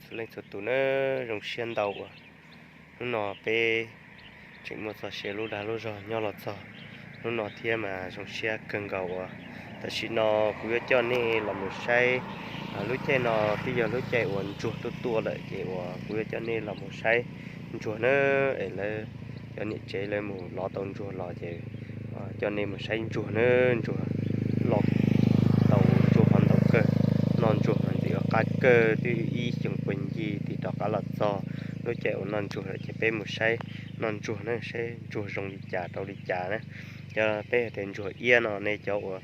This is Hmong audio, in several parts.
Txhua leej txhua tus na, zoo siab ntau uas hnub no peb tseem muaj txoj sia lub dag lub zog nyob los txog hnub no thiab mas zoo siab kawg nkaus uas tam sim no kuv yuav coj nej los mus saib. Lub caij no twb yog lub caij uas ntsuag tuaj tuaj lawm ces uas kuv yuav coj nej los mus saib ntsuag na. Es lawv cov niam tsev lawv mus lov tau ntsuag los ces coj nej mus saib ntsuag na. Ntsuag los tau ntsuag qhov ntau kawg, noj ntsuag mas ntxim qab kawg, twb ib xyoos puag ncig tim rov qab los txog lub caij uas noj ntsuag lawm ces peb mus saib noj ntsuag na, saib ntsuag zoo li cas rau li cas na. Cov peb hais tias ntsuag iab no nej cov uas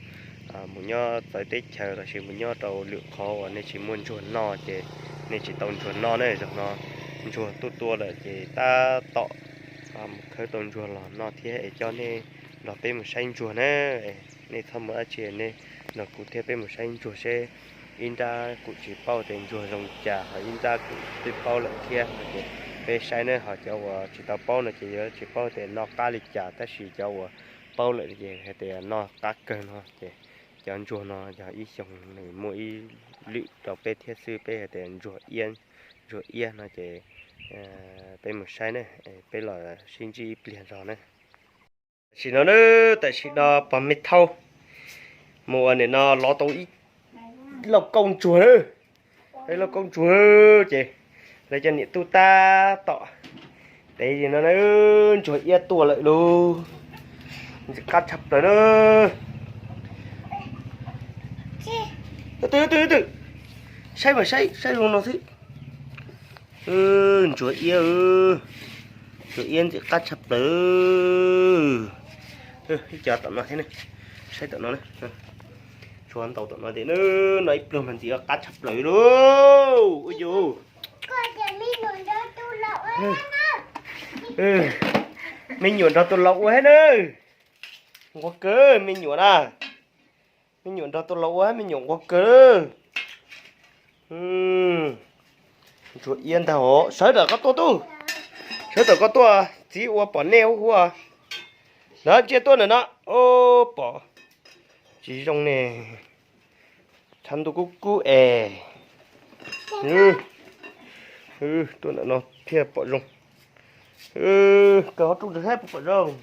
mus nyob txawv teb chaws los sis mus nyob rau lwm qhov uas nej tsis muaj ntsuag noj ces nej tsis tau ntsuag noj na. Zaum no ntsuag tuaj tuaj lawm ces tab tom mus khawb tau ntsuag los noj thiab es coj nej nrog peb mus saib ntsuag na. Nej txhob mus dab tsi, nej nrog kuv thiab peb mus saib ntsuag seb. Ib nrab kuv tsis paub tias ntsuag zoo li cas, ho ib nrab kuv twb paub lawm thiab no ces peb saib na. Ho cov uas tsis tau paub no ces yuav tsis paub tias noj qab li cas, tab sis cov uas paub lawm ces hais tias noj qab kawg no ces cov ntsuag no yog ib xyoos nws muaj ib lwm rau peb thiab xwb, peb hais tias ntsuag iab, ntsuag iab no ces peb mus saib na, peb los sib ntsib ib pliag zog na. Tam sim no na, tam sim no pog me thauj mus ua nim no lov tau ib lauj kaub ntsuag na, ib lauj kaub ntsuag ces lawv cov niam tub tab tom tev li no na, ntsuag iab tuaj lawm lauj, ntxim qab tshaj plaws na. Twm twm twm, saib mas saib saib zoo no xwb. Ntsuag iab, ntsuag iab ntxim qab tshaj plaws. Ib co tom no thiab, saib tom no, ntsuag ntau tom no tias no ib pluag mas ntxim qab tshaj plaws lauj. Ua yus, me nyuam nrog tus laus ua thiab na. Nquag kawg me nyuam na, me nyuam nrog tus laus ua me nyuam nquag kawg. Ntsuag iab ntag os, sawv tawm koj tuaj tub, sawv tawm koj tuaj, txiv ua pom nej ua huv. Lawv ntsia tuaj ntawm no, pom tsis zoo ne, tshav ntuj kub kub es. Tuaj ntawm no thiaj pom zoo. Kaw qhov rooj rau saib puas pom zoo.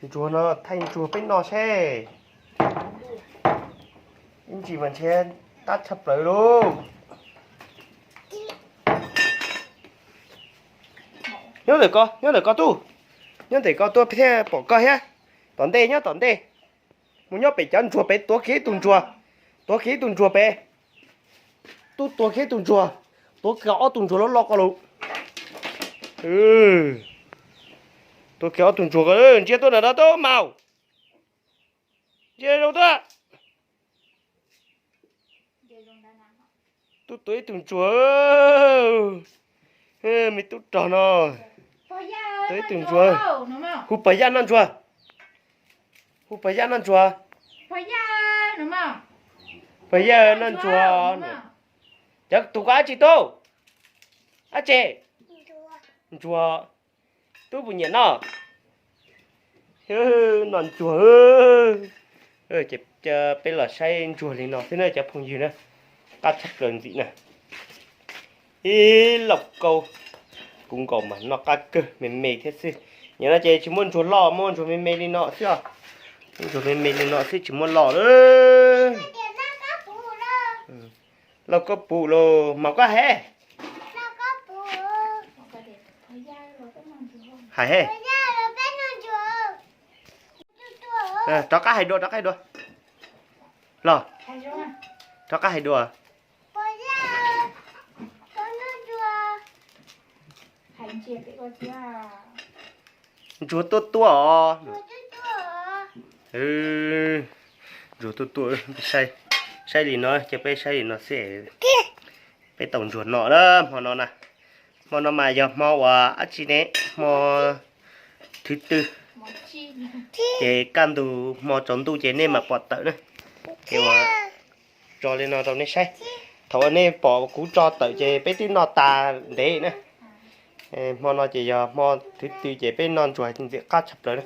Ntsuag no thaij ntsuag peb noj seb. Ib ntsis mas ntshe qab tshaj plaws lauj. Nyob ntawm ko, nyob ntawm ko tuaj, nyob ntawm ko tuaj thiaj pom koj thiab. Tom ntej, nyob tom ntej. Mus nyob pem cov ntsuag pem, tuav kiag ib tug ntsuag, tuav kiag ib tug ntsuag pem. Tub tuav kiag ib tug ntsuag, tuav kiag ob tug ntsuag loj loj ko lauj. Tuav kiag ob tug ntsuag ko, ntsia tuaj ntawm no tub maum. Ntsia zoo tuaj. Tub tuav ib tug ntsuag. Me tub rog no tuav ib tug ntsuag. Hu pog Yaj noj ntsuag. Hu pog Yaj noj ntsuag. Pog Yaj noj ntsuag. Cov tus ko dab tsi tub? Dab tsi? Ntsuag. Tub puas nyiam noj? Noj ntsuag. Ces peb los saib ntsuag li no xwb na cov phooj ywg na. Qab tshaj plaws ntxim na. Ib lauj kaub, kuv nkaus mas noj qab kawg, me me thiab xwb. Nim no ces tsis muaj ntsuag loj, muaj ntsuag me me li no xwb os. Muaj ntsuag me me li no xwb tsis muaj loj lawm. Lauj kaub pum los mas koj hais. Hais he. Rov qab hais dua, rov qab hais dua. Los, rov qab hais dua. Ntsuag tuaj tuaj os. Ntsuag tuaj tuaj, saib li no, cia peb saib li no xwb. Peb tau ntsuag no na, hmo no na. Hmo no mas yog hmo uas dab tsi ne, hmo thwv twg. Ces kaj ntug hmo tsaus ntuj ces nej mam pom tawm na. Ces uas tso li no rau nej saib. Thaum uas nej pom kuv tso tawm ces peb twb noj tas ntev na. Hmo no ces yog hmo thwv tw ces peb noj ntsuag ntxim qab tshaj plaws na.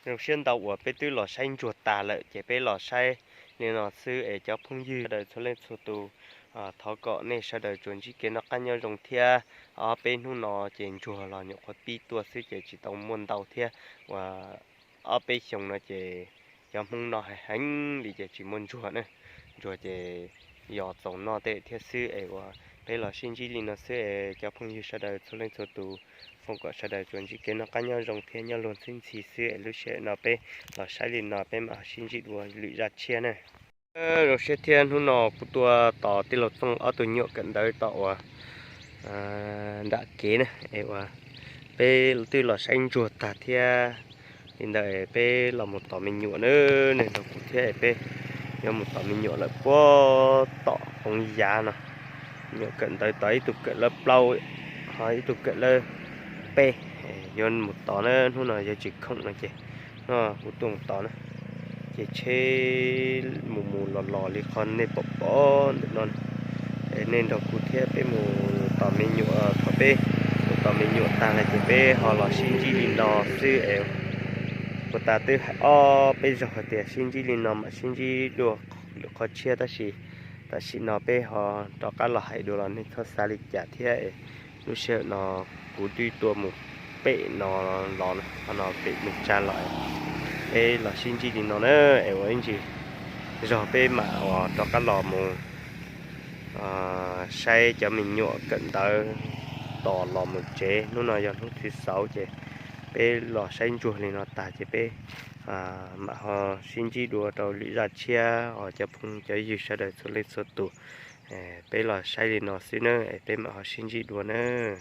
Zoo siab ntau uas peb twb los saib ntsuag tag lawm ces peb los saib li no xwb es cov phooj ywg sawv daws txhua leej txhua tus, thov kom nej sawv daws tsuas ntsib kev noj qab nyob zoo thiab. Ob peb hnub no ces ntsuag los nyuam qhuav pib tuaj xwb ces tsis tau muaj ntau thiab. Uas ob peb xyoo no ces cov Hmoob no heev heev li ces tsis muaj ntsuag na. Ntsuag ces yog txaus noj tej thiab xwb es uas peb los sib ntsib li no xwb es cov phooj ywg sawv daws txhua leej txhua tus, foom kom sawv daws tsuas ntsib kev noj qab nyob zoo thiab nyob luag ntxhi ntxhi xwb es lub sij hawm no peb los saib li no peb mam ho sib ntsib dua lwm zaj tshiab na. Zoo siab thiab hnub no kuv tuaj tos tij laug Txooj ob tug me nyuam kawm ntawv tom uas nram kev na es uas peb twb los saib ntsuag tag thiab li ntawd peb los mus tos me nyuam na. Neeg nrog kuv thiab es peb yuav mus tos me nyuam lawm puag tom Hmoob Yav no. Me nyuam kawm ntawv tos ib tug kawm lab plaub, ho ib tug kawm lab peb, yuav mus tos na. Hnub no yog tsis khoom no ces no kuv tuaj mus tos na. Ces tsheb mus mus los los li qhov nej pom pom ntawm no, es nej nrog kuv thiab peb mus tos me nyuam. Thaum peb mus tos me nyuam tag lawm ces peb ho los sib ntsib li no xwb es puas tas twb hais ob peb zaug hais tias sib ntsib li no mam sib ntsib dua lwm qhov tshiab tab sis tam sim no peb ho rov qab los hais dua los nej txhob xav li cas thiab es lub sij hawm no kuv twb tuaj mus pem no los, qhov no pem mus tsa los, peb los sib ntsib li no na es ua ib ntsis zog peb mam uas rov qab los mus saib cov me nyuam kawm ntawv tos los mus tsev. Hnub no yog hnub thib xaus ces peb los saib ntsuag li no tag ces peb mam ho sib ntsib dua rau lwm zaj tshiab os cov phooj cov ywg sawv daws txhua leej txhua tus. Peb los saib li no xwb na, peb mam ho sib ntsib dua nawb.